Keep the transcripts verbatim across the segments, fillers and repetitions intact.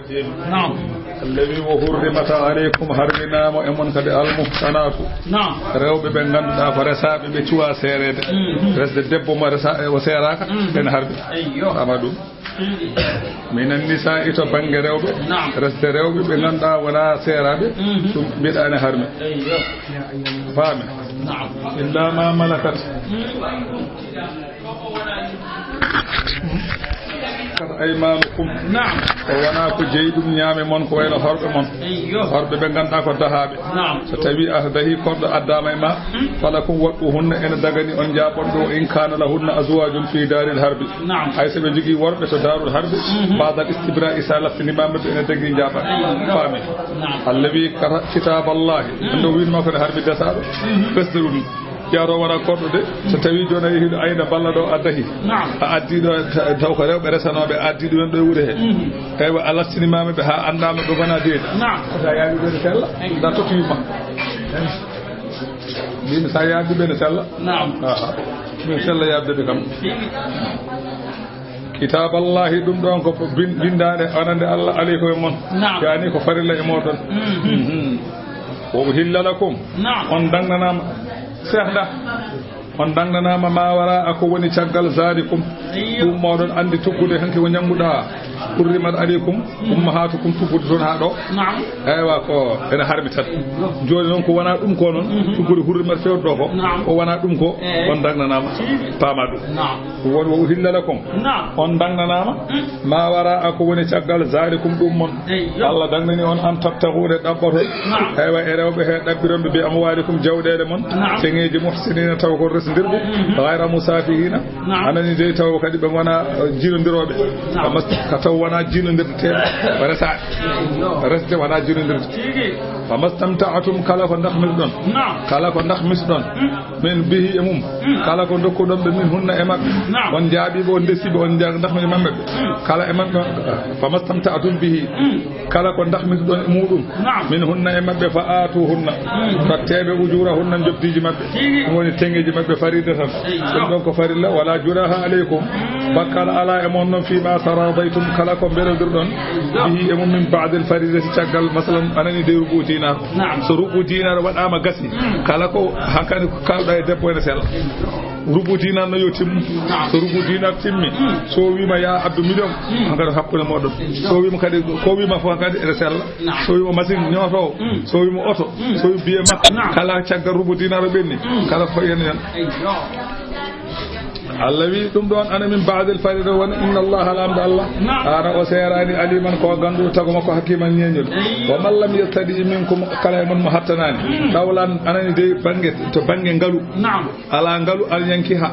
Naam. Allazi wa hurrimat alaykum, harminaama e mon kadi almuhsanaatu. Naam. Rewɓe ɓe ngannduɗaa ko resaaɓe, ɓe cuwaa seereede. Mhm. Resde debbo mo resa-, o seeraaka, mhm, ene harmi. Eyyo. Ama ɗum. Mhm. Minan nisaa'i, to bannge rewɓe. Naam. Resde rewɓe ɓe ngannduɗaa wonaa seeraaɓe, mhm, ɗum mbiɗa ene harmi. Eyyo. Faami? Naam. Illa ma malakat. Mhm. Kat aymaanukum. Naam. Ko wonaa ko jeyi ɗum ñaame mon, ko wayno horɓe mon. Eyyo. Horɓe ɓe ngannduɗaa ko dahaaɓe. Naam. So tawii a dahii korɗo addaama e ma, hmm, falakum, waɗɗu hunna, ene dagani on jaaɓon ɗo, in kaana lahunna azwaajun fi daaril harbi. Naam. Hay so ɓe njogii worɓe to daarul harbi, mhm, ba'dal istibra'i, so a laftiniima maɓɓe, ene dagii jaaɓa. Eyyo. Faami? Naam. Allazi kata-, kitaaballahi. Hmm. Ando wiinma ko ne harmi desaaɗo. Mhm. Ɓesde ɗum. Ƴeewto wona korɗo de, so tawii jooni a yehii ɗo ayna balla ɗo a dahi. Naam. A addii ɗo ta-, taw ko rewɓe resanooɓe, a addii ɗumen ɗo e wuro he. Mhm. Eywa, a lastinimaama ɓe haa anndaama ɓe ngonaa deedi. Naam. Ko sa yaawi ɓe ne sella, da totti ma. Mbimi sa yaawi ɓe ne sella. Naam. Aha. Min sella yaaɓde ɓe kam. Tigi. Kitaaballahi, ɗum ɗon ko bin-, bindaande, anande Allah, aleykum e mon. Naam. Yani ko farilla e moɗon. Mhm. Mhm. Wa uhilla lakum. Naam. On dangnanaama. Seeɗa. On dangnanaama ma wara a ko woni caggal zalikum. Eyyo. Ɗum moɗon anndi tuggude hanki ko ñannguɗaa. Hurrimat aleykum, mm, ummahatukum, tuggude toon haa ɗo. Naam. Eywa, ko ene harmi tan. Eyyo. Jooni noon ko wonaa ɗum ko noon, mhm, tuggude hurrimat fewde ɗo ko. Naam. Ko wonaa ɗum ko, eh, on dangnanaama. Tigi. Paama ɗum. Naam. Won wa uhilla lakum. Naam. On dangnanaama. Mm. Ma wara a ko woni caggal zalikum ɗum mon. Eyyo. Allah dangnani on an tabtagu ɗe ɗaɓɓoto. Naam. Eywa, e rewɓe he ɗaɓɓironɓe bi amwalikum jawɗeele mon. Naam. Ceŋeeji muhsinina taw ko resndirɓe. Mhm. Ghayra musafihina. Naam. Anani dey taw kadi ɓe ngona, eh, jiinondirooɓe. Naam. Ka mas-, ka taw wona jiinondirteeɓe. Ko resaaɓe. Eyyo. Resde wona jiinondirde. Tigi. Famastamta'tum, kala ko ndahmirɗon. Naam. Kala ko ndahmirɗon. Mm. Min bihi e mum. Mm. Kala ko ndokkuɗon ɓe min hunna e maɓɓe. Naam. On jaabiiɓe, on ndesiiɓe, on nja-, ndahmiri maɓɓe. Mm. Kala e maɓɓe, famastamta'tum bihi. Mm. Kala ko ndahmirɗon e muɗum. Naam. Min hunna e maɓɓe fa aatuhunna. Mm. Totteeɓe ujurahunna, njobdiiji maɓɓe. Tigi. Ɗum woni teŋeeji maɓɓe faridatan. Eyyo. Ɗum ɗon ko farilla, wala junaha aleykum. Mm. Bakkal ala e mon noon fima taradaytum, kala ko mbelodirɗon. Eyyo. Bihi e mum min ba'dil faridati, caggal, masalan, anani de rubu dinar. Naam. So rubu dinar waɗaama gasi, mm, kala ko hankadi ko kalɗa e debbo ene sella. Rubu dinar no yo timmu. Naam. So rubu dinar timmi, mm, so wiima ya addu million, mm, hankadi hakkunde moɗon. So wiima kadi, ko wiima fof hankadi ene sella. Naam. So wiima machine ñootowo, mm, so wiima oto, mm, so wiima biye makko, naam, kala caggal rubu dinar o ɓenni, mm, kala ko yen hen. Eyyo. Allah wi ɗum ɗon, ana min ba'dil farida, wona inna Allah, lamɗo Allah. Naam. Ana o seerani aliman ko ganduɗo tago makko hakiman ñeñol. Eyyo. Wa man lam yastadi minkum, kala e mon mo hattanani. Mm. Ɗawlan anani de bange, to bange ngalu. Naam. Ala ngalu an yankiha.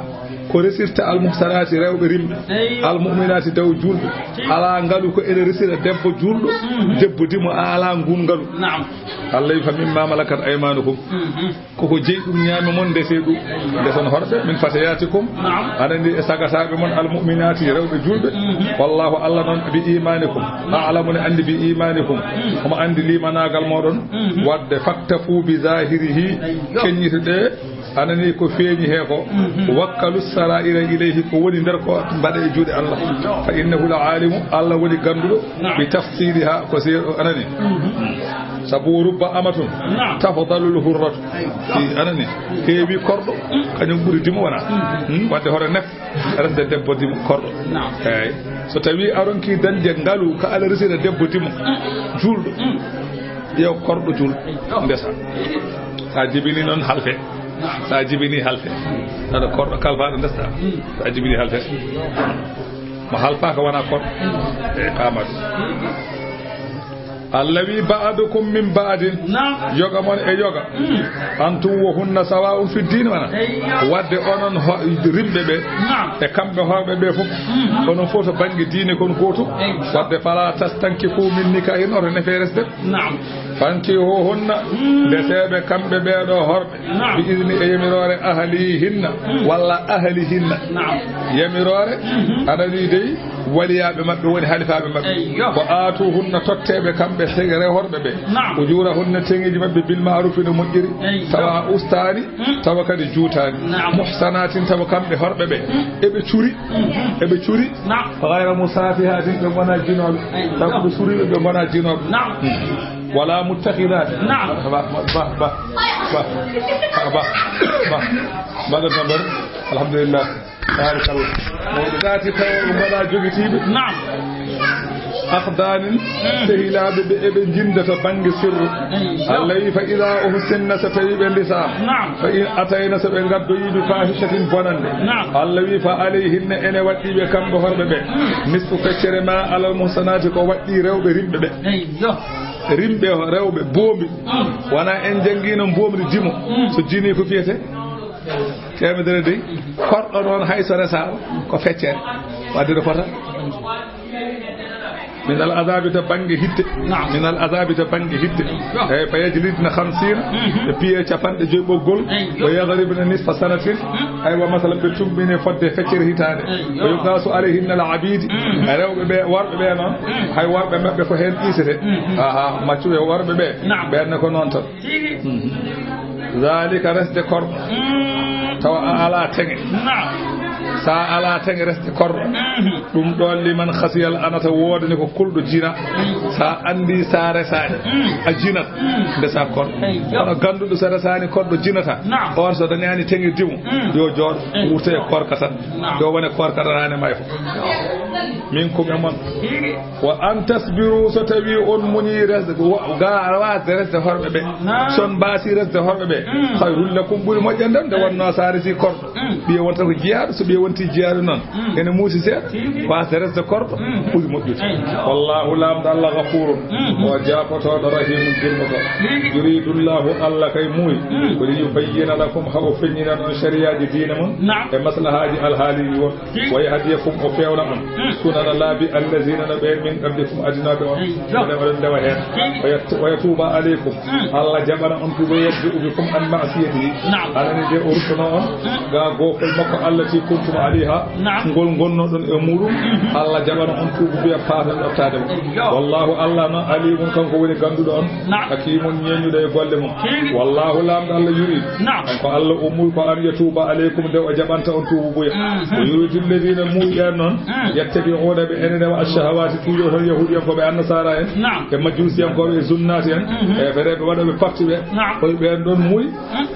Ko resirta al muhsanati rewɓe rimɓe. Eyyo. Al mu'minati daw julɓe. Ala ngalu ko ene resira debbo julɗo, mhm, debbo dimo a ala ngun ngalu. Naam. Allah wi fa mimma malakat aymanukum. Mhm. Koko jeyi ɗum ñaame mon, ndese ɗum. Ndeson horɓe, min fatayatikum. Naam. Aɗa andi e sagataaɓe mon, almu'minaati, rewɓe julɓe. Mhm. Wallahu, Allah noon, bi imanikum. Naam. A'lamu ne andi bi imanikum. Mhm. Omo andi limanaagal moɗon. Mhm. Wadde faktafu bi zahirihi, eyyo, keññituɗe, anani ko feeñi he ko. Mhm. Wakkalu sara'ira ilayhi, ko woni nder ko mbaɗe e juuɗe Allah. Eyyo. Fa innahu la alimu, Allah woni ganduɗo. Naam. Bi tafsiliha, ko se-, anani. Mhm. Sabu rubba amatun, naam, tafdalul hurratu. Fi, anani, heewi korɗo, kañum ɓuri dimo wona. Mhm. Hmm, wadde hoto nef, resde debbo dimo korɗo. Naam. Eyyi. So tawi a ronki dañde ngalu, ka ala resira debbo dimo, mm, julɗo. Mm. Ƴeew korɗo julɗo. Eyyo. Ndesa. Sa jibini noon halte. Naam. Sa jibini halte. Mm. Aɗa korɗo kalfaɗo ndesta. Mm. Sa jibini halte. Mo halfaaka wona korɗo. Mm. E pamadu. Mm. Allawi ba'dukum min ba'din. Naam. Yoga mon e yoga. Mm. Antum wa hunna sawa'un fi din wana. Eyyo. Wadde onon ho-, rimɓe ɓe. Naam. E kamɓe horɓe ɓe fof. Mm. Onon fof to bangge diine kon gootum. Eyyo. Wadde fala tastankifu min nikahin, oto nefe resde. Naam. Fankihuhunna, mm, ndeseeɓe kamɓe ɓeeɗo horɓe. Naam. Bi izni, e yamiroore ahlihinna, mm, walla ahlihinna. Naam. Yamiroore, mhm, aɗa wi dey, Waliyaaɓe maɓɓe woni halifaaɓe maɓɓe. Eyyo. Wa aatuhunna, totteeɓe kamɓe sege rehorɓe ɓe. Naam. Ujuurahunna, teŋeeji maɓɓe, bil ma'rufi, no moƴƴiri. Eyyo. Tawa a ustaani, mm, tawa kadi juutaani. Naam. Muhsanaatin, tawa kamɓe horɓe ɓe. Mm. Eɓe curi. Mm. Eɓe curi. Naam. Ghayra musaafihatin, ɓe ngonaa jinooɓe. Eyyo. Tawa ɓe curiiɓe, ɓe ngonaa jinooɓe. Naam. Mm. Wala muttakhidati. Naam. Ba, ba, ba, ba. Ba, ba, ba. Mbaɗa number. Alhamdulillah. Barakallah. Mawɗo daati tawa ɗum mbaɗa jogitiiɓe. Naam. Akhdanin, mm, sehilaaɓe ɓe eɓe njinda to bannge sirru. Eyyo. Allah wi, "Fa iza uhsinna," so tawi ɓe ndisa. Naam. "Fa in atayna," so ɓe ngaddoyi, "bi fahishatin," bonannde. Naam. Allah wi, "Fa alayhinna," ene waɗɗii ɓe kamɓe horɓe ɓe. Mm. "Nisfu," feccere ma, "alal muhsanati," ko waɗɗii rewɓe rimɓe ɓe. Eyyo. Rimɓe rewɓe, boombi. Mm. Wona en janngiino mboomri dimo. Mm. So jinii ko fiyete? Teemedere dey. Korɗo noon hay so resaama ko feccere. Wadde no fota. Min al azabi to bannge hitte. Naam. Min al azabi to bannge hitte. Eyyo. Eyi, fa yajlidna khamsina, mhm, ɓe piye capanɗe joyi ɓoggol. Eyyo. Wa yadribna nisfa sanatin. Mhm. Aywa, masalan, ɓe tumbine fodde feccere hitaande. Eyyo. Wa yuqasu alayhinna al abidi. Mhm. Rewɓe ɓe, worɓe ɓe noon, mhm, hay worɓe maɓɓe ko heen qiisete. Mhm. Aha, maccuɓe worɓe ɓe, naam, ɓeen ne ko noon tan. Tigi. Mhm. Zalika, resde korɗo. Mm. Tawa a alaa teŋe. Naam. So a alaa teŋe resde korɗo. Mhm. Ɗum ɗoon liman khasiyal anata, woodani ko kulɗo jina. Mm. So a anndi so a resaani, mm, a jinat, mm, ndesa korɗo. Eyyo. Kono gannduɗo so resaani korɗo jinata. Naam. On so dañaani teŋe dimo, mm, yo jooɗo, mm, wurta e korka tan. Naam. Yo wone korka tan, ane may fof. Minkum e mon. Tigi. Wa an tasbiru, so tawi on muñi resde, wa-, ga wasde resde horɓe ɓe. Naam. Son mbaasi resde horɓe ɓe. Mm. Khayrun lakum, ɓuri moƴƴande on, nde wonno sa resi korɗo. Mm. Ɓiye wonta ko jiyaaɗo, so ɓiye wonti jiyaaɗo noon. Mm. Ene muusi seeɗa. Mm. Wasde resde korɗo, mm, ɓuri moƴƴude. Eyyo. Wallahu, Laamɗo Allah, ghafurun, mm, o jaafotooɗo, rahimun, jurmoto. Mm. Yuridullahu, Allah kay muuyi, mm, ko li yubayyina lakum, ha o feññinan on sariyaji diine mon, naam, e maslahaaji alhaaliiji won. Wa yahdiyakum, o fewna on. Mm. Sunana laabi allazina, no ɓeen min qablikum, adinaaɓe on. Eyyo. Wona oɗon ndewa heen. Mm. Wa yat-, wa yatuuba aleykum. Mm. Allah jaɓana on tuuba, yadri bikum an ma'siyatihi. Naam. Anani de o ruttono on. Mm. Ga goofol makko allati kuntum alayha. Naam. Ngol ngonnoɗon e muɗum. Mm. Allah jaɓana on tuuba, biya paatan ɗottaade mo. Eyyo. Wallahu, Allah noon, alimun, kanko woni gannduɗo on. Naam. Hakimun, ñeeñuɗo e golle mum. Tigi. Wallahu, Laamɗo Allah, yurid. Naam. Ko Allah ummuy ko an yatuuba aleykum, nde o jaɓanta on tuububuya. Mhm. O yuridu alladina, muuyi ɓeen noon, mm, yattabi'una, ɓe ene ndewa, ash-shahawati, tuuyo hol yahudiyankooɓe, annasara en, naam, e majjusiyankooɓe, e zunnati en, mhm, e fereeɓe waɗooɓe parti ɓe. Naam. Koye ɓeen ɗoon muuyi. Mm.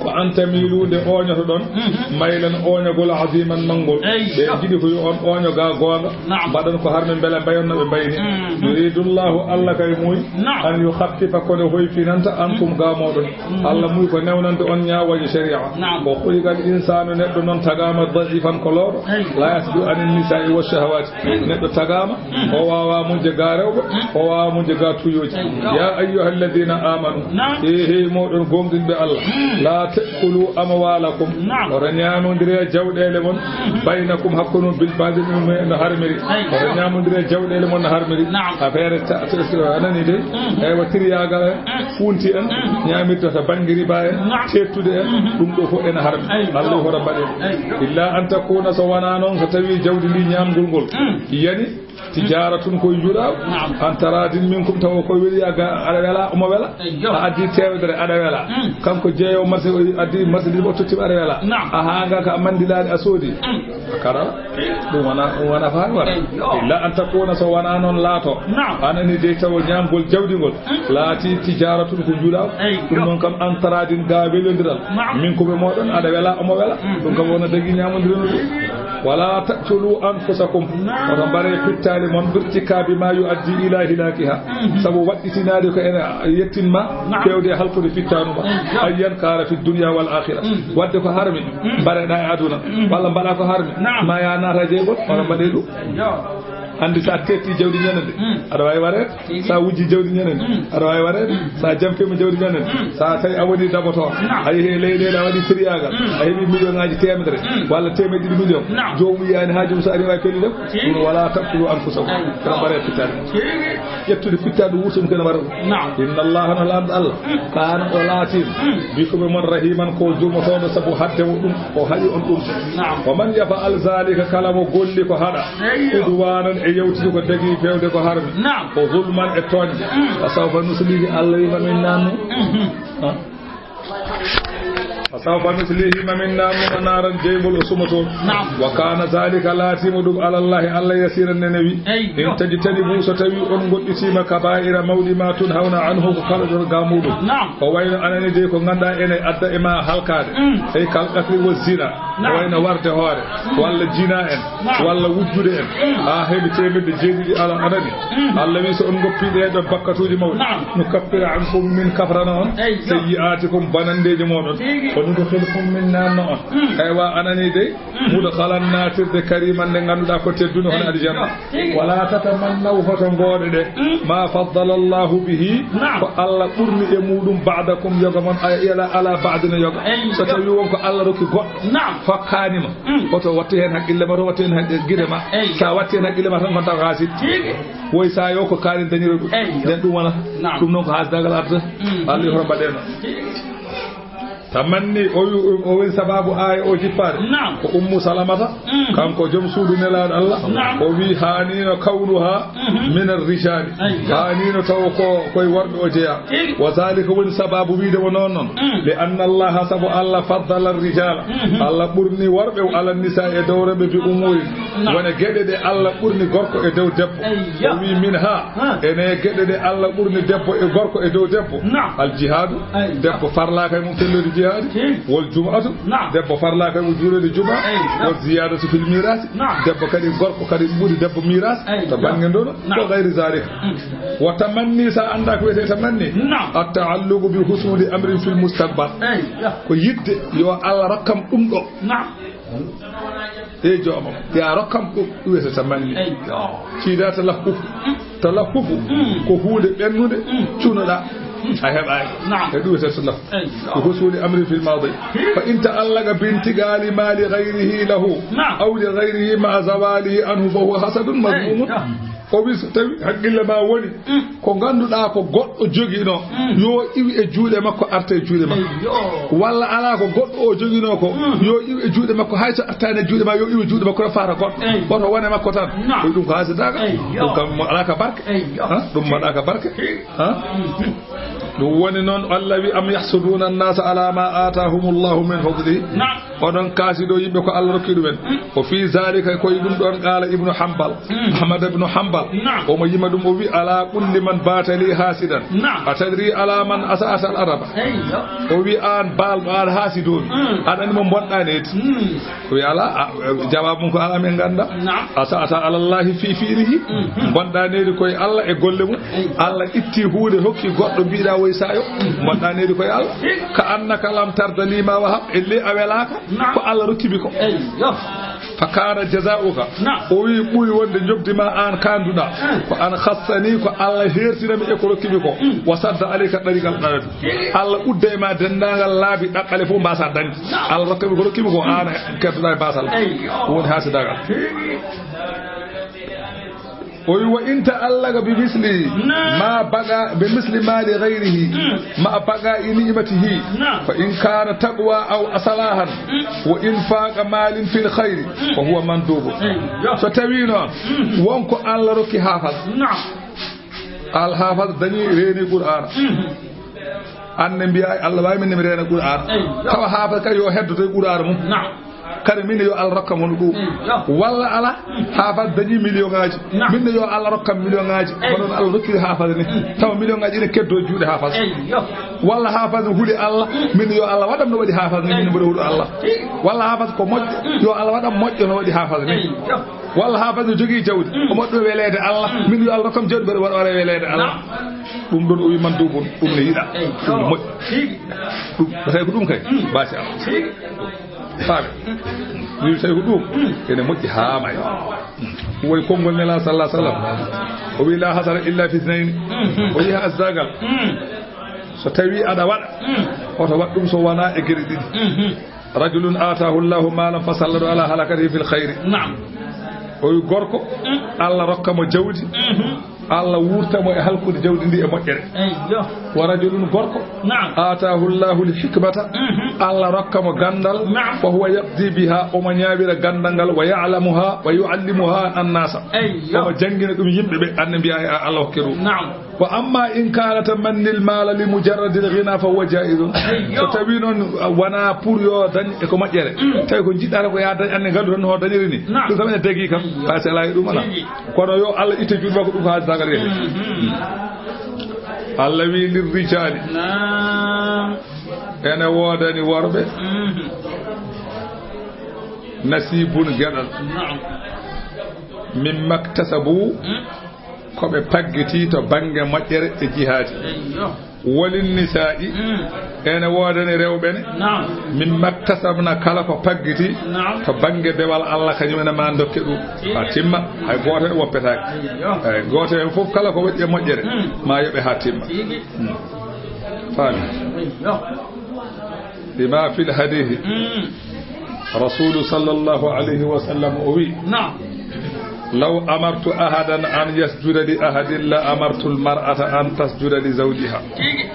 Ko an tamilu, nde ooñotoɗon, mhm, maylan ooñagol, aziman, manngol. Eyyo. Ɓe njiɗi ko yo on ooño ga goonga. Naam. Mbaɗon ko harmi, mbele mbayon no ɓe mbayni. Mhm. Yuridullahu, Allah kay muuyi, naam, an yukhaffifa, ko nde hoyfinanta, ankum, ga mooɗon. Mhm. Allah muuyi ko newnande on ñaawooje sharia. Naam. Wa khuliqal insanu, neɗɗo noon tagaama, da'ifan, ko looɗo. Eyyo. La yasbiqu anin nisa'i wa shahawati. Neɗɗo tagaama, o waawaa muñde ga rewɓe, o waawaa muñde ga tuyooji. Ya ayyuha alladina amanu, naam, he, he mooɗon goonɗinɓe Allah, la ta'kulu amwalakum, naam, oto ñaamondire jawɗeele mon, baynakum, hakkunde mon, bil batil, no harmiri. Oto ñaamondire jawɗeele mon no harmiri. Naam. Affaire ta-, ta-, ta-, a nani de? Eywa, tiryaagal en, fuunti en, ñaamirta to bannge riba en, naam, teettude en, ɗum ɗo fof ene harmi. Eywa. Allah hoto mbaɗen. Eywa. Illa an takuna, so wonaa noon, so tawii jawdi ndi, ñaamgol ngol, mm, yani, tijaratun, koye njuuɗa, naam, an taradin minkum, tawa koye weli, a ga-, aɗa wela, omo wela. Eyyo. A addi teemedere, aɗa wela. Mm. Kanko jeeyo marché, o addi marchandise, o tottima, aɗa wela. Naam. A haanga ka a mandilaani, a soodi. Mm. Kara, ɗum wona, ɗum wona faami wala. Eyyo. Illa an takuna, so wona noon laato. Naam. An ani dey tawo ñaamgol jawdi ngol. Mm. Laati tijaratun, ko njuuɗa. Eyyo. Ɗum noon kam, an taradin, ga welondiral. Naam. Minkum e mooɗon, aɗa wela, omo wela. Mm. Ɗum kam wona dagi ñaamondire no ɗum. Wala taqtulu anfusakum. Naam. Oto mbare pittaali mon, birtikabi ma yuaddi ila hilakiha. Mhm. Sabu waɗɗitinaade ko ene yettin ma, naam, fewde e halkude pittaanu ma. Eyyo. Ayyan kana fi dunya wal akhirah. Mhm. Wadde ko harmi, mhm, mbareɗa e aduna. Mhm. Walla mbaɗa ko harmi. Naam. Ma ya naata jeygol, walla mbaɗe ɗum. Eyyo. Anndi, so a tetti jawdi ñande nde, mm, aɗa waawi wareede. Tigi. So a wujji jawdi ñande nde, mm, aɗa waawi wareede. Mm. So a jampiima jawdi ñande nde, mm, so a tawi a woni daboto, naam, a yehi e leyɗeele, a waɗi firiyaagal, mm, a heɓi million ŋaaji teemedere, mm, walla teemedde ɗiɗi million, naam, joomum yiyaani haaju mum, so ari waawi pelliɗo. Tigi. Ɗum wala taqtulu anfusakum. Eyi. Kala mbaɗa pittaali. Tigi. Ƴettude pittaali ɗum wurtum kene mbaɗa ɗum. Naam. Inna Allaha, no Laamɗo Allah, mm, kaana, o laatii, mm, bikum, e mon, rahiman, ko jurmotooɗo, sabu haɗde mo ɗum, o haɗi on ɗum. Naam. Wa man yaf'al zalika, kala mo golli ko haɗa, eyyo, udwanan, e yewtude ko dagii fewde ko harmi, naam, o zulman, e tooñde, mm, fa sawfa nuslihi, Allah wi ma min naannu. Mhm. Ha? Fa sawfa nuslihi, ma min naannu mo naaran jeyngol o suma toon. Naam. Wa kaana zalika, laatiima ɗum, ala Allahi, Allah, yasiran, ne newi. Eyyo. In tajtanibu, so tawi on ngoɗɗitiima, kabaa'ira, mawɗi ma, tunhawna anhu, ko kala ɗon ga muɗum. Naam. Ko wayno anani de ko ngannduɗaa ene adda e ma halkaade. Mm. Ey kal qatli wa zina. Ko, naam, wayno warde hoore, walla jina en, naam, walla wujjude en. Mm. Haa heɓi teemedde jeeɗiɗi ala anani. Mm. Allah wi, so on ngoppi ɗee ɗo bakkatuuji mawɗi, naam, nukaffir ankum, min kafrana on, eyyo, sayyi'atikum, bonanndeeji mooɗon. Tigi. Wa nudkhilkum, min naanna on. Mm. Eywa, anani de, mm, mudkhalan, naatirde, kariman, nde ngannduɗaa ko teddunde, hono, eyyo, aljanna. Tigi. Wala tatamannaw, hoto ngooɗe ɗe, mm, ma faddala Allahu bihi, naam, ko Allah ɓurni e muɗum, ba'dakum, yoga mon, ay, ala, ala ba'din, yoga. Eyyo. So tawi won ko Allah rokki goɗɗo, naam, hokkaani ma, mm, hoto wattu heen haqqille ma, hoto wattu heen haqqille gite ma. Eyyo. Sa watti heen haqqille ma tan, ngonta ko haasid. Tigi. Woy sa yo ko kaari dañira ɗum. Eyyo. Nden ɗum wona. Naam. Ɗum noon ko haasidagal arta. Mm. Allah, hoto mbaɗeno. Tigi. Tamanni, o wi-, o woni sababu aaya o jippaade. Naam. Ko Ummu Salamata, mm, kanko joom suudu Nelaaɗo Allah. Naam. O wi, haanino kawnuha, mhm, min ar-rijaali. Eyyo. Haanino taw ko koye worɓe o jeyaa. Tigi. Wa zalika, woni sababu wiide mo noon noon. Mm. Li anna Allaha, sabu Allah, faddala ar-rijaala. Mhm. Allah ɓurni worɓe ala nisaa e dow rewɓe bi umurin. Naam. Wona geɗe ɗe Allah ɓurni gorko e dow debbo. Eyyo. O wi, minha, ha, ene geɗe ɗe Allah ɓurni debbo e gorko e dow debbo. Naam. Al jihaadu, eyi, debbo farlaaka e mum felloyde jihaadi. Tigi. Wal jum'atu, naam, debbo farlaaka e mum juulde juma. Eyi, naam. Wal ziyaadatu fil miiraasi, naam, debbo kadi, gorko kadi ɓuri debbo miiraas, eyi, to bannge ndono. Naam. Wa gayri zaalika. Mm. Wa tamanni, so a anndaa ko wiyetee tamanni. Naam. At ta'alluqu bi husuuli amrin fil mustaqbal. Eyi, ya. Ko yiɗde yo Allah rokkam ɗum ɗo. Naam. Ey joomam, ya rokkam ɗum, ɗum wiyetee tamanni. Eyi, yo. Siida talahhufu. Mm. Talahhufu, mm, ko huunde ɓennunde, mm, cunoɗaa, mm, a heɓaani. Naam. E ɗum wiyetee talahhufu. Eyi, yo. Ko husuuli amri fil maadi. Hi. Fa in ta'allaqa bi intiqaali maali ghayrihi lahu, naam, aw li ghayrihi ma'a zawaalihi anhu fa huwa hasadun, eyi, madhmuumun. Yo. O wi, so tawi haqqille ma woni, mm, ko ngannduɗaa ko goɗɗo joginoo, mm, yo iwi e juuɗe makko, arta e juuɗe makko. Eyi, yo. Walla alaa ko goɗɗo o joginoo ko, mm, yo iwi e juuɗe makko, hay so artaani e juuɗe ma, yo iwi e juuɗe makko, no faata goɗɗo. Eyi. Woto wone makko tan. Naam. Ko ɗum ko haasidaagal. Eyi, yo. Ɗum kam mo alaa ka barke. Eyi, yo. Ha? Ɗum mo alaa ka barke. Hi. Ha? Mm. Ɗum woni noon, Allah wi, am yahsuduuna annaasa alaa maa aataahumullahu min fadlihi. Naam. Oɗon kaasido yimɓe ko Allah rokki ɗumen. Mm. O fii zaalika, ko e ɗum ɗoon qaala Ibnu Hanbal. Mm. Ahmad ibnu Hanbal. Naam. Omo yima ɗum, o wi, alaa kulli man baata lii haasidan. Naam. A tadri alaa man asa'ata al adaba? Eyi, yo. O wi, aan baalɗo, aan haasidoomi. Mm. Aɗa anndi mo mbonɗaa needi? Mm. O wi, alaa, a, a, jawaabu mum ko alaa, min ngannda. Naam. Asa'ata alallaahi fii fi'lihi. Mm. Mbonɗaa needi ko e Allah e golle mum. Eyi. Allah itti huunde, hokki goɗɗo, mbiɗa woy saayo. Mm. Mbonɗaa needi ko e Allah. Eyi. Ka annaka lam tarda lii maa wahab, ellee a welaaka. Naam. Ko Allah rokki mi ko. Eyi, yo. Fa kaana jazaa'uka. Naam. O wi, ɓuri wonde njoɓdi ma aan kaanduɗaa. Mm. Ko an khassani, ko Allah heertinami e ko rokki mi ko. Mm. Wa sadda alayka ɗariiqal ɗaɗaɗi. Tigi. Allah udda e ma denndaangal laabi ɗaɓɓale fof mbaasaa dañde. Naam. Allah rokka mi ko rokki mi ko, aan keddoɗaa e baasal. Eyi, yo. Ɗum woni haasidaagal. Tigi. O wi, wa in ta'allaqa bi misli, naam, ma baqa, bi misli mali ghayrihi, mm, ma baqa i ni'matihi, naam, fa in kana taqwa aw salahan, mm, wa infaqa malin fil khayri, mm, fa huwa mandubu. Eyi, yo. So tawi noon, mm, won ko Allah rokki haafaz. Naam. Al haafaz dañi reeni Qur'aana. Mm. Aan ne mbiyaa, Allah waawi min ne mi reena Qur'aana. Eyi, yo. Tawa haafaz kay yo heddoto e Qur'aana mum. Naam. Kadi min yo Allah rokka mo ɗum. Mm, yo. Walla alaa, haafaz dañi million ŋaaji. Naam. Min yo Allah rokkam million ŋaaji. Eyi. Ko noon Allah rokkiri haafaz ni. Mm. Tawa million ŋaaji ene keddo juuɗe haafaz. Eyi, yo. Walla haafaz huli Allah, mm, min yo Allah waɗam no waɗi haafaz ni, min mboɗo huɗo Allah. Eyi. Walla haafaz ko moƴƴo, mm, yo Allah waɗam moƴƴo no waɗi haafaz ni. Eyi, yo. Walla haafaz no jogii jawdi, mm, o moƴƴo weleede Allah, mm, min yo Allah rokkam jawdi mboɗo waɗa weleede Allah. Naam. Ɗum ɗon o wi manduubun, ɗum ne yiɗa. Eyi, ɗum ne moƴƴi. Tigi. Ɗum, tawi ko ɗum kay, mm, baasi Allah. Tigi. Faami. Wiwi tawi ko ɗum ene moƴƴi haa may. Ɗum woni konngol Nela sallallahu alaihi wasallam. O wi la hasara illa fi isnayn. O wi ha asdagal. So tawi aɗa waɗa, oto waɗ ɗum so wona e gere ɗiɗi. Rajulun atahu Allahu malan fasallatu ala halakatihi fil khayri. Naam. O wi gorko, Allah rokka mo jawdi. Allah wurta mo e halkude jawdi ndi e moƴƴere. Eyyo. Wa rajulun gorko. Naam. Atahu Allahu al-hikmata. Allah rokka mo gandal. Naam. Fa huwa yaqdi biha, omo ñaawira gandal ngal, wa ya'lamuha, wa yu'allimuha an-nasa. Eyyo. Omo jangina ɗum yimɓe ɓe, anne mbiya e Allah hokke ɗum. Naam. Wa amma in kana tamanni al-mala li mujarradi al-ghina fa huwa jaizun. Eyyo. So tawi noon wona pour yo dañ e ko moƴƴere. Tawi ko jiɗɗa ko ya dañ, anne ngal tan ho dañiri ni. Naam. Ɗum kam ene dagi kam. Eyyo. Parce que ala e ɗum ala. Tigi. Kono yo Allah itte juuɗe makko ɗum ko haalata ngal yehi. Allah wi lirrijali. Naam. Ene woodani worɓe. Nasibun geɗal. Naam. Min maktasabu. Ko ɓe paggiti to bannge moƴƴere e jihaadi. Eyyo. Walin nisa'i. Ene woodani rewɓe ne. Naam. Min maktasabna, kala ko paggiti. Naam. To bannge dewal Allah, kañum ene ma dokke ɗum. Haa timma, hay gooto en woppetaake. Eyyo. Hay gooto en fof, kala ko waɗi e moƴƴere, ma yoɓe haa timma. Tigi. Faami. Eyyo. Bima fil hadithi. Rasulu sallallahu alayhi wa sallam o wi. Naam. Law amartu ahadan an yasjuda li ahadin la amartu al mar'ata an tasjuda li zawjiha. Tigi.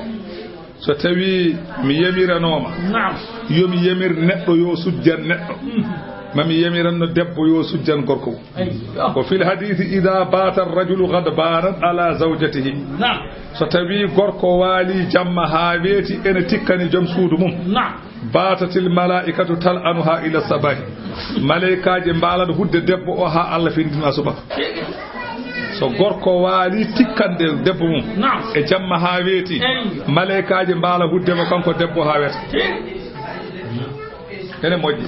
So tawi mi yamiranooma. Naam. Yo mi yamir neɗɗo yo sujjan neɗɗo. Mami yamiranno debbo yo sujjan gorko. Eyyo. Ko fil hadithi, idha bata ar-rajulu ghadbanan ala zawjatihi. Naam. So tawi gorko waali jamma haa weeti, ene tikkani joom suudu mum. Naam. Batatil malaikatu tal'anuha ila sabahi. Malaikaaji mbaalat hudde debbo o haa Allah findina subaka. So gorko waali tikkande debbo mum. Naam. E jamma haa weeti. Eyyo. Malaikaaji mbaala hudde mo kanko debbo haa weeta. Ene moƴƴi.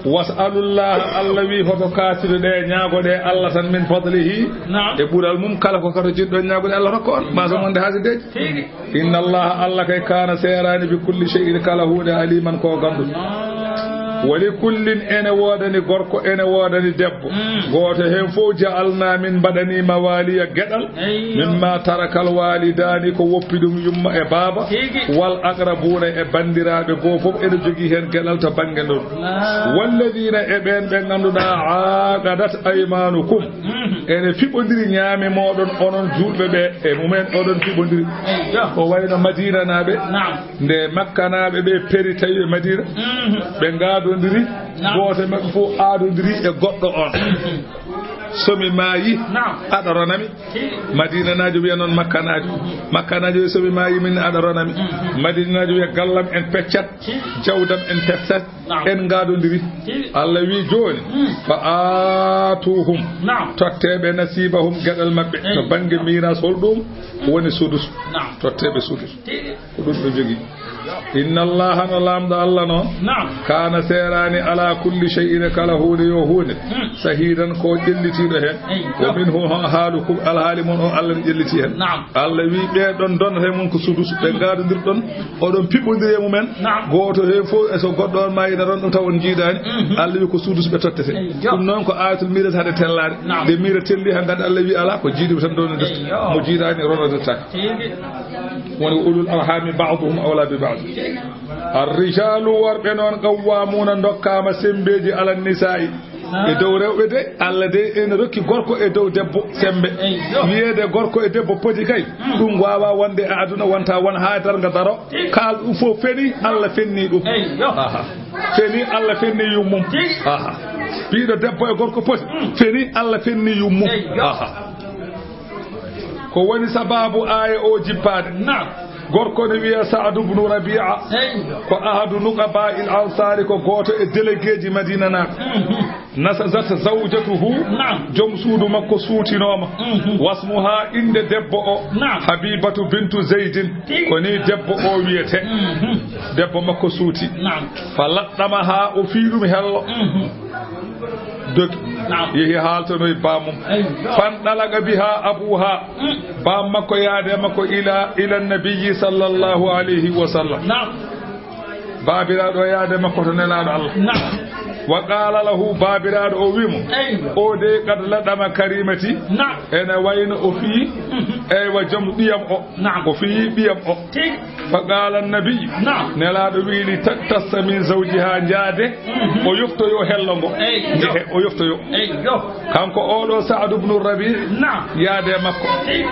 Was'alullaha, Allah wi hoto kaatiru ɗe, ñaago ɗe Allah tan, min fadlihi, naam, e ɓural mum, kala ko kato jiɗɗon ñaago ɗe Allah rokka on, ma so wonde haasideeji. Tigi. Inna Allaha, Allah kay, kana seeraani, bi kulli shay'in, kala huunde, aliman ko ganduɗo. Naam. Wa li kullin, ene woodani gorko, ene woodani debbo. Mm. Gooto heen fof, ja'alna, min mbaɗani mawaliya geɗal. Eyyo. Mimma tarakal walidaani, ko woppi ɗum yumma e baaba. Tigi. Wal aqrabuuna, e banndiraaɓe goo fof ene jogii heen geɗal to bannge ndon. Naam. Walladina, e ɓeen ɓe ngannduɗaa, aqadat aymanukum, mhm, ene fiɓondiri ñaame mooɗon onon juulɓe ɓe e mumen, oɗon fiɓondiri. Eyyo. Ko wayno Madinanaaɓe. Naam. Nde Makkanaaɓe ɓe peri tawi e Madina, mhm, ɓe ngaadondiri, naam, gooto e maɓɓe fof aadondiri e goɗɗo on. Mhm. So mi maayi, naam, aɗa ronami. Hi. Madinanaajo wiya noon Makkanaajo. Mhm. Makkanaajo wiya so mi maayi min aɗa ronami. Mhm. Madinanaajo wiya gallam en peccat, hi, jawdam en peccat, naam, en ngaadondiri. Hi. Allah wi jooni, hmm, fa aatuhum, naam, totteeɓe nasibahum geɗal maɓɓe. Eyi. To bannge miiras hol ɗum woni sudus. Naam. Totteeɓe sudus. Hi. Ko ɗum ɓe jogii. Inna Allaha, no Laamɗo Allah noon, naam, kana seeraani ala kulli shay'in, kala huunde yo huunde, hmm, shahidan ko ƴellitiiɗo heen. Eyi. Wa minhu, haalukum, alhaali mon o Allah ne ƴelliti heen. Naam. Allah wi ɓee ɗon donata e mon ko sudus, ɓe ngaadondirɗon, oɗon piɓɓondiri e mumen. Naam. Gooto heen fof e so goɗɗo on maayi ina ronɗum taw on njiidaani. Mhm. Allah wi ko sudus ɓe tottete. Eyi. Ɗum noon ko ayatul miras hade tellaade. Naam. Nde miira telli han ngadda Allah wi ala ko jiidiɓe tan dondodirta. Eyi. Mo jiidaani rondodirtaake. Eyi. Woni ulul arhami ba'duhum awla bi ba'd. Ar-rijalu, worɓe noon, qawwamuna, dokkaama sembeeji, ala nisa'i, e dow rewɓe de. Allah de ene rokki gorko e dow debbo sembe. Eyyo. Wiyeede gorko e debbo poti kay, hmm, ɗum waawa wonde e aduna, wonta won haa darnga daro. Tigi. Kaal ɗum fof feni, Allah fenni ɗum. Eyyo. Aha. Feni Allah fenni yummum. Tigi. Aha. Piiɗo debbo e gorko poti. Hmm. Feni Allah fenni yummum. Eyyo. Aha. Ko woni sababu aaya o jippaade? Naam. Gorko ne wiya Sa'd ibn Rabi'a. Eyi. Ko ahadu nuqaba il ansari, ko gooto e délégué ji Madina naaɓe. Mhm. Nasazat zawjatuhu. Naam. Joom suudu makko suutinooma. Mhm. Wasmuha, innde debbo o. Naam. Habibatu bintu Zaydin. Tigi. Ko ni debbo o wiyete. Mhm. Debbo makko suuti. Naam. Fa laɗɗamaha, o fii ɗum hello. Mhm. Dogi. Naam. Yehi haaltanoy baamum. Eyyo. Fanɗalaqa biha abuha. Mm. Baam makko yaade makko ila, ila nabiyyi sallallahu alayhi wa sallam. Naam. Baabiraaɗo o yaade makko to Nelaaɗo Allah. Naam. Wa qaala lahu, baabiraaɗo o wi mo, Eywa. O de qad laɗama karimati. Naam. Ene wayno o fii, Mhm. eywa, joom ɓiyam o. Naam. O fii ɓiyam o. Tigi. Fa qaala nabi. Naam. Nelaaɗo wi li ta-, tassa min zawjiha, njaade. Mhm. O yoftoyo hello ngo. Eywa. Njehe, o yoftoyo. Eywa. Kanko oɗo Sa'd ibn Rabi', Naam. Yaade makko. Tigi.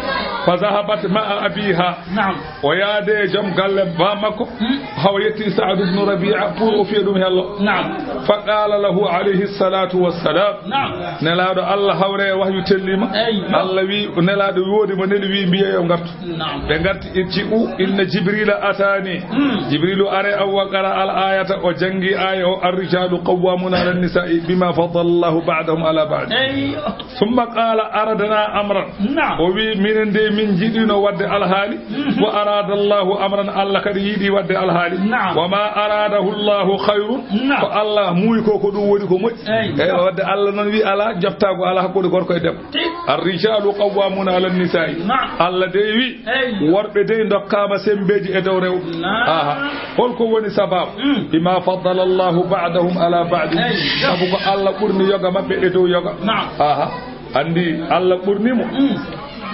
Fa zahabat ma'a abiha. Naam. O yaade joom galle ba makko. Hmm. Haw yetti Sa'd ibn Rabi'a pour o fiya ɗum hello. Naam. Fa qaala lahu alayhi salatu wassalam. Naam. Nelaaɗo Allah hawre e wahyu tellima. Eywa. Allah wi, Nelaaɗo woodi mo neli wi mbiye yo ngartu. Naam. Ɓe ngarti, irji'u inna Jibrila atani. Hmm. Jibrilu are aw wa qara al ayata, o jangi aya o, ar-rijalu qawwamuna ala nisa'i bima faddala Allahu ba'dahum ala ba'd. Eywa. Summa qaala aradna amran. Naam. O wi minen de min jiɗino wadde alhaali. Mhm. Wa arada Allahu amran, Allah kadi yiɗi wadde alhaali. Naam. Wa ma aradahu Allahu khayrun. Naam. Ko Allah muuyi ko, ko ɗum woni ko moƴƴi. Eywa. Eywa, wadde Allah noon wi ala joftaago ala hakkunde gorko e debbo. Tigi. Ar-rijalu qawwamuna ala nisaa'i. Naam. Allah de wi Eywa. Worɓe dey ndokkaama semmbeeji e dow rewɓe. Naam. Aha. Holko woni sababu? Mm. Bima faddala Allahu ba'dahum ala ba'din. Eywa. Sabu ko Allah ɓurni yoga maɓɓe e dow yoga. Naam. Aha. Anndi Allah ɓurni mo Mm.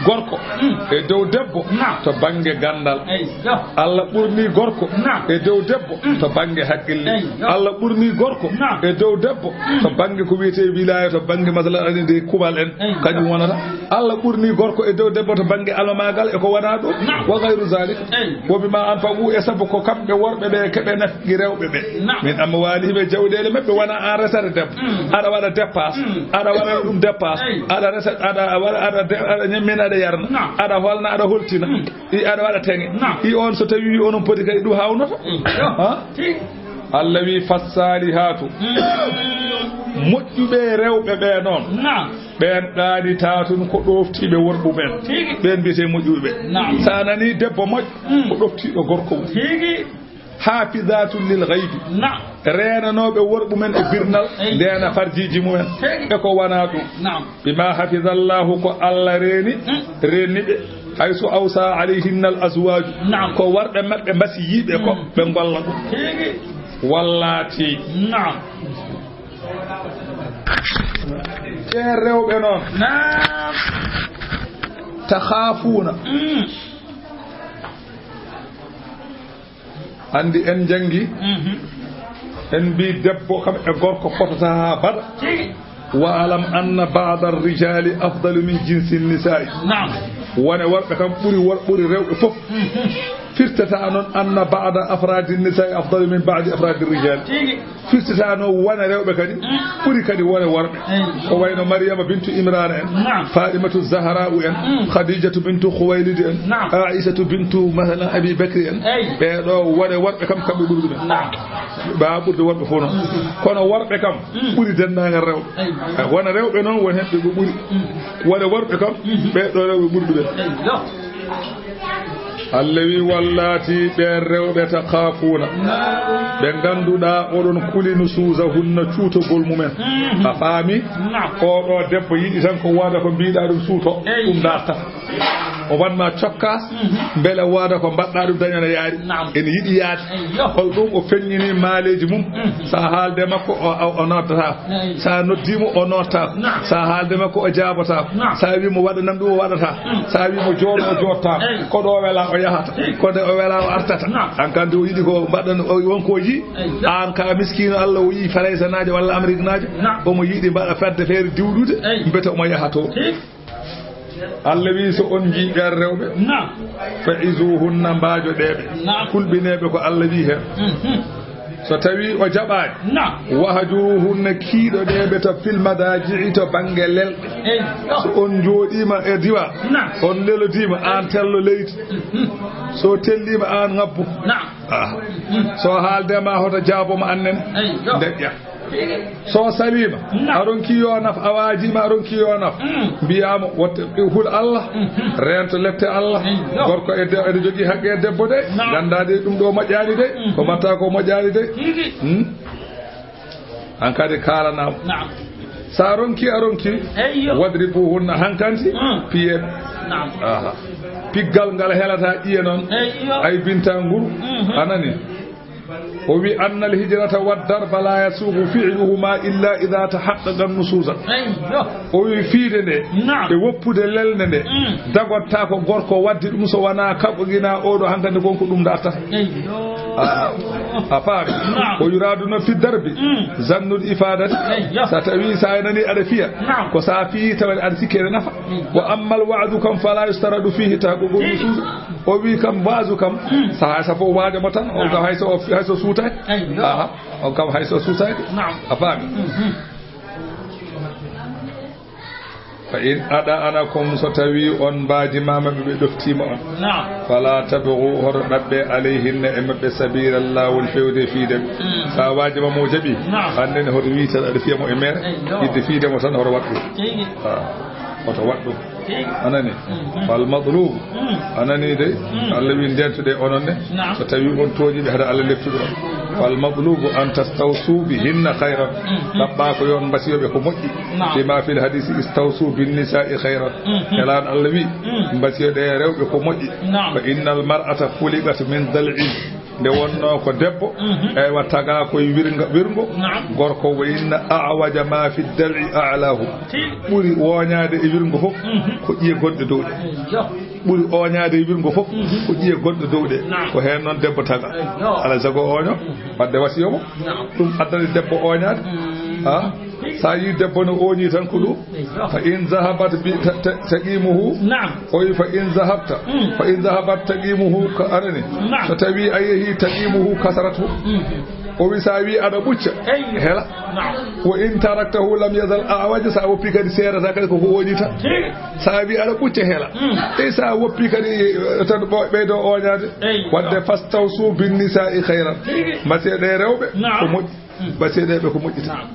gorko Mm. e dow debbo Naam. to bannge ganndal. Eywa. Allah ɓurni gorko Naam. e dow debbo Mm. to bannge haqqille. Eywa. Allah ɓurni gorko Naam. e dow debbo Mm. to bannge ko wiyetee wilaya, to bannge masalan ani de kuɓal en. Eywa. Kañum wonata. Allah ɓurni gorko e dow debbo to bannge almamaagal e ko wonaa ɗum. Naam. Wa gayru zalik. Eyi. Wa bima anfaqu, e sabu ko kamɓe worɓe ɓe keɓe nafqi rewɓe ɓe. Naam. Min amwalihim, e jawɗeele maɓɓe, wona an resata debbo. Mm. Aɗa waɗa dépasse. Mm. Aɗa waɗa ɗum dépasse. Eyi. Aɗa resa, aɗa waɗa, aɗa de-, aɗa ñammina, aɗa yarna. Naam. Aɗa holna, aɗa holtina. Mm. I aɗa waɗa teŋe. Naam. I on so tawi onon poti kadi ɗum hawnoto. Mm. Ha? Tigi. Allah wi fassalihatu. Mm. Moƴƴuɓe rewɓe ɓe noon. Naam. Ɓeen ɗaanitaa tun ko ɗooftiiɓe worɓe mumen. Tigi. Ɓeen mbiyetee moƴƴuɓe. Naam. So a nanii debbo moƴƴo, Mm. ko ɗoftiiɗo gorko mum. Tigi. Haafizatun lil gaybi. Naam. Reenanooɓe worɓe mumen e birnal, Eyi. ndeena farjiiji mumen. Tigi. E ko wonaa ɗum. Naam. Bima hafizallahu, ko Allah reeni, Mm. reenni ɓe. Haysu awsa alayhinna al azwaju. Naam. Ko worɓe maɓɓe mbasiyiiɓe ko Mm. ɓe ngolla ɗum. Tigi. Wallati. Naam. Ɓeen rewɓe noon. Naam. Takhafuna. Mm. Anndi en njanngi, Mhm. en mbii debbo kam e gorko potata haa baɗa. Tigi. Wa alam anna ba'da ar-rijali afdalu min jinsi nisaa'i. Naam. Wone worɓe kam ɓuri wor-, ɓuri rewɓe fof. Mhm. Firtata noon anna ba'da afradi nisaa'i afdalu min ba'di afradi rijali. Tigi. Firtata noon wone rewɓe kadi, Mm. ɓuri kadi wone worɓe. Eyi. Ko wayno Maryama bintu Imrana en, Naam. Fatimatu Zahra'u en, Mm. Khadijatu bintu Khuwaylid en, Naam. Aishatu bintu, masalan, Abi Bakri en. Eyi. Ɓee ɗo wone worɓe kam kamɓe ɓuri ɗumen. Naam. Ɓaa ɓurde worɓe fof noon. Mm. Kono worɓe kam Mm. ɓuri denndaangal rewɓe. Eyi. Eh, wona rewɓe noon won heen ɓe ɓuri. Mm. Wona worɓe kam, Mm. ɓee ɗo rewɓe ɓuri ɗumen. Eyi, yo. Allah wi, "Wallati", ɓeen rewɓe, "takhafuna", Naam. ɓe ngannduɗaa oɗon kuli, "nushuzahunna", cuutogol mumen. Mm. A faami? Naam. Oɗo debbo yiɗi tan ko wooda ko mbiɗa ɗum suuto, Eyi. ɗum dartata. O wanma cokkaas, Mhm. mbele wooda ko mbaɗɗa ɗum dañana yaari. Naam. Ene yiɗi yaade. Eyyo. Hol ɗum o feññini maaleeji mum. Mhm. Sa haalde makko, o, o, o noddata. Eyyo. Sa noddi mo, o noddata. Naam. Sa haalde makko, o jaabata. Naam. Sa wi mo waɗanam ɗum, o waɗata. Mm. Sa wi mo jooɗo, o jooɗta. Eyyo. Ko ɗo o wela, o yahata. Eyyo. Ko nde o wela, o artata. Naam. An kandi o yiɗi ko mbaɗɗan, o wonko o yi. Eyyo. An ka miskino, Allah o yi Faraysanaajo walla Ameriknaajo. Naam. Omo yiɗi mbaɗa fedde feere diwɗude. Eyyo. Mbete omo yaha to. Eyyo. Allah wi, so on njii ɓeen rewɓe, Naam. "fa'izuhunna", mbaajoɗee ɓe. Naam. Kulɓinee ɓe ko Allah wi heen. Mhm. So tawi o jaɓaani, Naam. "wahjuruhunna", kiiɗoɗee ɓe to fil madaji'i, to bannge lelɗe. Eyyo. So on njooɗiima e diwa, Naam. on lelodiima, aan tello leydi. Mhm. So telliima, aan ngabbu. Naam. Ah. Mhm. So haalde ma hoto jaabo ma annen. Eyyo. Ndeƴƴa. So saliima, Naam. a ronki yo naf, a waajiima, a ronki yo naf. Mm. Mbiyaa mo, wotte, hul Allah, Mhm. reento lette Allah. Eyyo. Gorko e de-, ene jogii haqqe e debbo de. Naam. Nganndaa de ɗum ɗo moƴƴaani de. Mhm. Ko mbaɗta ko moƴƴaani de. Tigi. Hmm? An kadi kaalanaa mo. Naam. Sa ronki, a ronki. Eyyo. "Wadribuhunna", hankanti, Mm. piye. Naam. Aha. Piggal ngal helata ƴiye noon. Eyyo. Ay binta nguru. Mhm. A nani? O wi, "Anna al-hijrata wa darba la yasuugu fi'luhuma illa idha tahaqqaqa nusuza." Eyyo. O wi, "Fiide nde, naam, e woppude lelnde nde, mm, dagottaako gorko waddi ɗum so wonaa kaɓo gina oɗo hankadi gonko ɗum dartata." Eyyo. A, a faami? Naam. O yuraadu no fi darbi, mm, zannul ifadati. Eyyo. So tawi sa nani aɗa fiya, naam, ko sa fiyi tawa aɗa sikki ene nafa. Eyyo. Wa ammal wa'du kam fala yustaradu fihi tahaqququ nusuza. O wi kam, waazu kam, mm, sahaa so fof waajo mo tan, on kam hay so, hay so suutaaki. Eyyo. Aha, on kam hay so suutaaki. Naam. A faami? Mhm. Fa in ada'anakum, so tawi on mbaajima maɓɓe, ɓe ɗoftiima on. Naam. Fala tabghu, hoto ɗaɓɓe, alayhinna, e maɓɓe, sabila, laawol fewde fiide. Mm. Sa waajima mo jaɓi, naam, annden hoto wiita aɗa fiya mo e mere, eyyo, idde fiide mo tan hoto waɗ ɗum. Tigi. Ah, hoto waɗ ɗum. Anani? Mhm. Fal matlubu. Mm. Anani de? Mm. Allah wi, ndentude onon ne. Naam. So tawi on tooñi ɓe, hada Allah leptude on. Fal matlubu an tastawsu bihinna khayran. Mhm. Ɗaɓɓa ko yo on mbasiyo ɓe ko moƴƴi. Naam. Lima fil hadisi istawsu bin nisa'i khayran. Mhm. Helan Allah wi, mm, mbasiyo ɗe rewɓe ko moƴƴi. Naam. Fa innal mar'ata khuliqat min dal'in. Nde wonnoo ko debbo, mhm, eywa, tagaa koye wirnga-, wirngo. Naam. Gorko, wa inna a'waja ma fi dal'i a'lahu. Ti. Ɓuri ooñaade e wirngo fof, mhm, ko ƴiye gonɗe dow ɗe. Eyyo. Ɓuri ooñaade e wirngo fof, mhm, ko ƴiye gonɗe dow ɗe. Naam. Ko heen noon debbo tagaa. Eyyo. Alaa e sago ooño, mhm, wadde wasiyo mo. Naam. Ɗum addani debbo ooñaade. Mm. Ha? Sa yi debbo no ooñi tan ko ɗum. Fa in zahabat bi ta-, ta-, taqimuhu. Naam. O wi fa in zahabta. Mm. Fa in zahabat taqimuhu ka anani. Naam. So tawi a yehi taqimuhu kasaratu. Mm. O wi sa wi aɗa ɓucca. Eyyo. Hela. Naam. Wa in taraktahu lam yazal a'waja, sa woppi kadi seerata kadi koko ooñi tan. Tigi. Sa wi aɗa ɓucca hela. Mm. Ey sa woppi kadi, eh, tan ɓo-, ɓeydo ooñaade. Eyyo. Wadde fastawsu bin nisa'i khayran. Tigi. Mbasiye ɗe rewɓe, naam, ko moƴƴi. Mm. Mbasiye ɗe ɓe ko moƴƴi tan. Naam.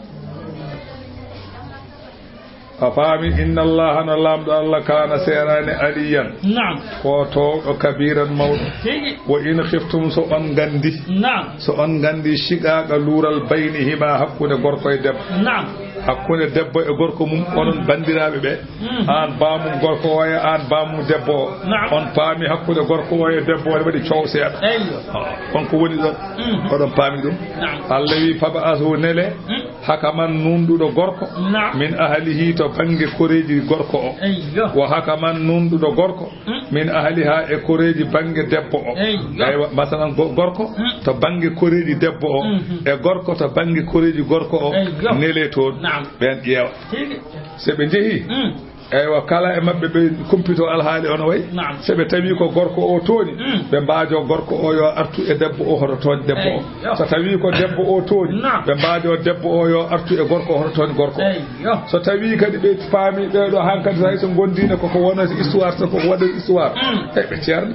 A faami, inna Allaha, no Laamɗo Allah, kaana, seeraani, aliyyan, naam, ko toowɗo, kabiiran, mawɗo. Tigi. Wa in khiftum, so on nganndi, naam, so on nganndi shiqaaqa luural baynihima, hakkunde gorko e debbo. Naam. Hakkunde debbo e gorko mum, onon banndiraaɓe ɓe. Mm. Aan baamum gorko o e aan baamum debbo o. Naam. On paami hakkunde gorko o e debbo o, ene waɗi coow seeɗa. Eyyo. Ah, on ko woni ɗon? Mm. Oɗon paami ɗum? Naam. Allah wi, "Fab'asu, nele." Mm. Hakaman, nuunɗuɗo gorko, naam, min ahlihi, to bannge koreeji gorko o. Eyyo. Wa hakaman, nuunɗuɗo gorko, mm, min ahliha, e koreeji bannge debbo o. Eyyo. Eywa, masalan, go-, gorko, mm, to bannge koreeji debbo o, mhm, e gorko to bannge koreeji gorko o, eyyo, nele toon, naam, ɓeen ƴeewa. Tigi. So ɓe njehii, mm. Eywa, kala e maɓɓe ɓe kumpito alhaali ono wayi. Naam. So ɓe tawi ko gorko o tooñi, mm, ɓe mbaajo gorko o yo artu e debbo o, hoto tooñ debbo o. Eyyo. So tawi ko debbo o tooñi, naam, ɓe mbaajo debbo o yo artu e gorko o, hoto tooñ gorko o. Eyyo. So tawi kadi ɓe paami ɓeeɗo hankadi, so hay so ngondiino koko wona histoire, so koko waɗa histoire, mm, e ɓe ceerni.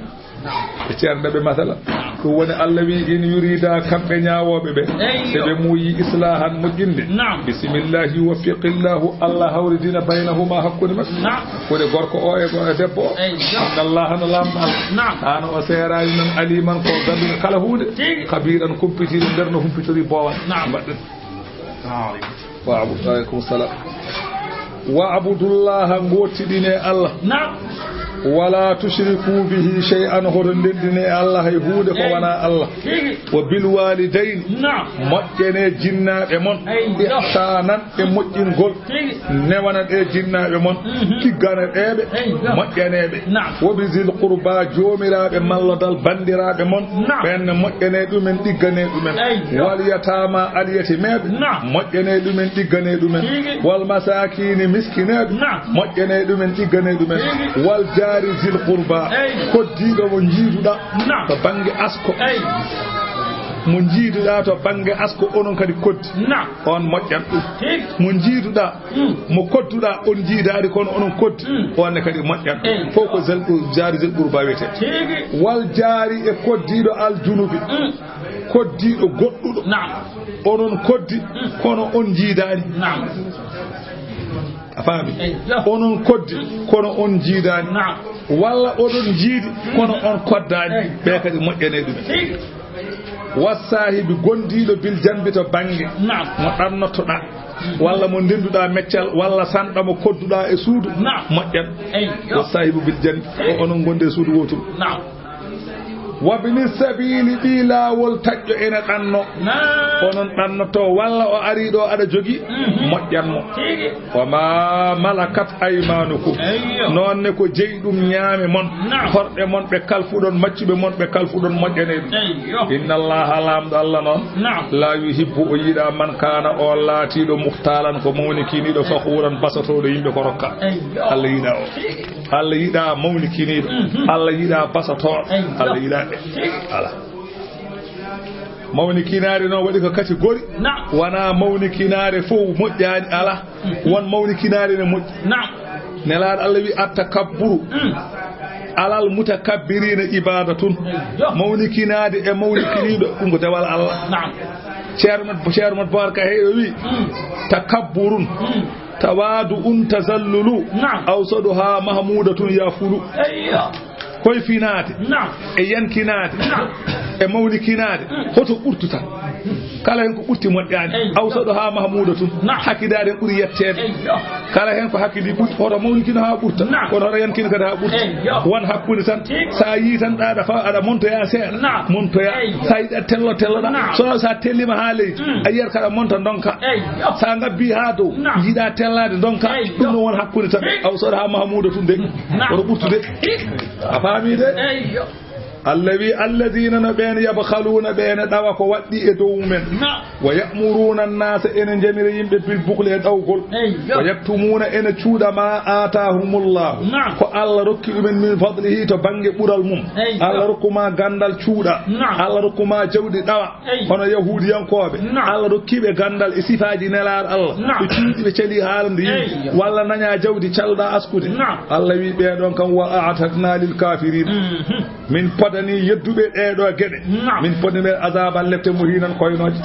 Ɓe ceerda ɓe, masala. Ɗum woni Allah wi, "In yurida", kamɓe ñaawooɓe ɓe, eyyo, so ɓe muuyi islahan, moƴƴinde. Naam. Bisimillahi, yuwaffiqillahu, Allah hawridina baynahuma, hakkunde maɓɓe. Naam. Hakkunde gorko o e go-, e debbo o. Eyyo. Inna Allaha, no Laamɗo Allah. Naam. Ano o seeraani noon, aliman, ko gannduɗo kala huunde. Tigi. Khabiran, kumpitiiɗo nder no humpitori boowal. Naam. Mbaɗɗen. Salamu aleykum. Wa abu-, aleykum salam. Wa abudullaha, ngootiɗine Allah. Naam. Wala tushriku bihi shay'an, hoto ndenndine Allah hay huunde ko, eyyo, wonaa Allah. Tigi. Wa bil walidayni, naam, moƴƴane jinnaaɓe mon. Eyyo. Ihsanan, e moƴƴingol. Tigi. Newana ɗe jinnaaɓe mon. Mhm. Tiggana ɗe ɓe. Eyyo. Moƴƴane ɓe. Naam. Wa bi zil qurba, joomiraaɓe mallodal banndiraaɓe mon. Naam. Ɓen ne moƴƴane ɗumen, ɗiggane ɗumen. Eyyo. Wal yatama, alyatimeeɓe. Naam. Moƴƴane ɗumen, ɗiggane ɗumen. Tigi. Wal masakini, miskineeɓe. Naam. Moƴƴane ɗumen, ɗiggane ɗumen. Tigi. Wal jaari zil qurba. Eyyo. Koddiiɗo mo njiiduɗaa, naam, to bannge asko. Eyyo. Mo njiiduɗaa to bannge asko, onon kadi koddi. Naam. On moƴƴan ɗum. Tigi. Mo njiiduɗaa, mm, mo kodduɗaa, on njiidaani, kono onon koddi, mm, on ne kadi moƴƴan. Eyyo. Fof ko zel-, jaari zil qurba wiyetee. Tigi. Wal jaari, e koddiiɗo al junubi. Mm. Koddiiɗo goɗɗuɗo. Naam. Onon koddi, mm, kono on njiidaani. Naam. A faami? Eyyo. Onon koddi, mm, kono on njiidaani. Naam. Walla oɗon njiidi, kono on koddaani. Eyyo. Ɓe kadi moƴƴane ɗum. Tigi. Wassaahibi, gondiiɗo, bil janbi, to bannge. Naam. Mo ɗannottoɗaa, walla mo ndennduɗaa meccal, walla sanɗa mo kodduɗaa e suudu. Naam. Moƴƴan. Eyyo. Wassaahibu bil janbi, o onon ngonde e suudu wooturu. Naam. Wabni sabiili, ɓii laawol taƴƴo ene ɗanno. Naam. Onon ɗannoto, walla o ari ɗo aɗa jogi, mhm, moƴƴan mo. Tigi. Wa ma malakat aymanukum. Eyyo. Noon ne ko jeyɗum ñaame mon. Naam. Horɗe mon ɓe kalfuɗon, maccuɓe mon ɓe kalfuɗon, moƴƴanee ɗum. Eyyo. Inna Allaha, Laamɗo Allah noon. Naam. La yuhibbu, o yiɗa, man kaana, o laatiiɗo, muhtaalan, ko mawnikiniiɗo, fakhuuran, basotooɗo yimɓe ko rokka. Eyyo. Allah yiɗa o. Tigi. Allah yiɗa mawnikiniiɗo. Mhm. Allah yiɗa basotooɗo. Eyyo. Allah yiɗa ɓe. Tigi. Ala. Mawnikinaare noon waɗi ko kati gori. Naam. Wona mawnikinaare fof moƴƴaani, ala. Mhm. Won mawnikinaare ne moƴƴi. Naam. Nelaaɗo Allah wi, "Attakabburu, mm, alal mutakabbirina ibadatun." Yo. Mawnikinaade e mawnikiniiɗo, ɗum ko dewal Allah. Naam. Ceerno Mat, Ceerno Mat Baar Ka heewi wi, mm, "Takabburun, mm, tawadu'un, tazallulu, naam, awsaduha mahmudatun yafulu." Eyyo. Hoyfinaade, naam, e yankinaade, naam, e mawnikinaade, mm, hoto ɓurtu tan? Kala heen ko ɓurti moƴƴaani. Eyyo. Awsaduha mahmudatun. Naam. Hakkidaade heen ɓuri yetteede. Eyyo. Kala heen ko hakkidi ɓurti, hoto mawnikino haa ɓurta. Naam. Kono hoto yankino kadi haa ɓurta. Eyyo. Won hakkunde tan. Tigi. So a yii tan aɗa fa-, aɗa montoya seeɗa. Naam. Montoya. Eyyo. So a yiɗi aɗa tello, telloɗa. Naam. So, so a tellima haa leydi, mm, a yiyat kaɗa monta ndonka. Eyyo. So a ngabbi haa dow, naam, yiɗa tellaade ndonka. Eyyo. Ɗum no won hakkunde tan. Tigi. Awsaduha mahmudatun de. Naam. Hoto ɓurtu de. Tigi. A faami de? Eyyo. Allah wi, "Alladina, no ɓeen, yabkhaluuna, ɓeen ɗawa ko waɗɗi e dow men. Naam. Wa ya'muruuna annaasa, ene njamira yimɓe, bil bukhli, e ɗawgol. Eyyo. Wa yaktumuuna, ene cuuɗa, ma aataahumullahu, naam, ko Allah rokki ɗumen, min fadlihi, to bannge ɓural mum. Eyyo. Allah rokku ma ganndal, cuuɗa. Naam. Allah rokku ma jawdi, ɗawa. Eyyo. Hono Yahuudiyankooɓe. Naam. Allah rokki ɓe ganndal e sifaaji Nelaaɗo Allah. Naam. Ɓe cuuɗi, ɓe cali haala nde yimɓe. Eyyo. Walla naña jawdi, calɗa askude." Naam. Allah wi, "Ɓee ɗoon kam, wa a'tadna lil kaafiriin." Mhm. Min podanii yedduɓe ɗee ɗoo geɗe. Naam. Min podanii ɓe azaaban lepte muhiinan koynooje.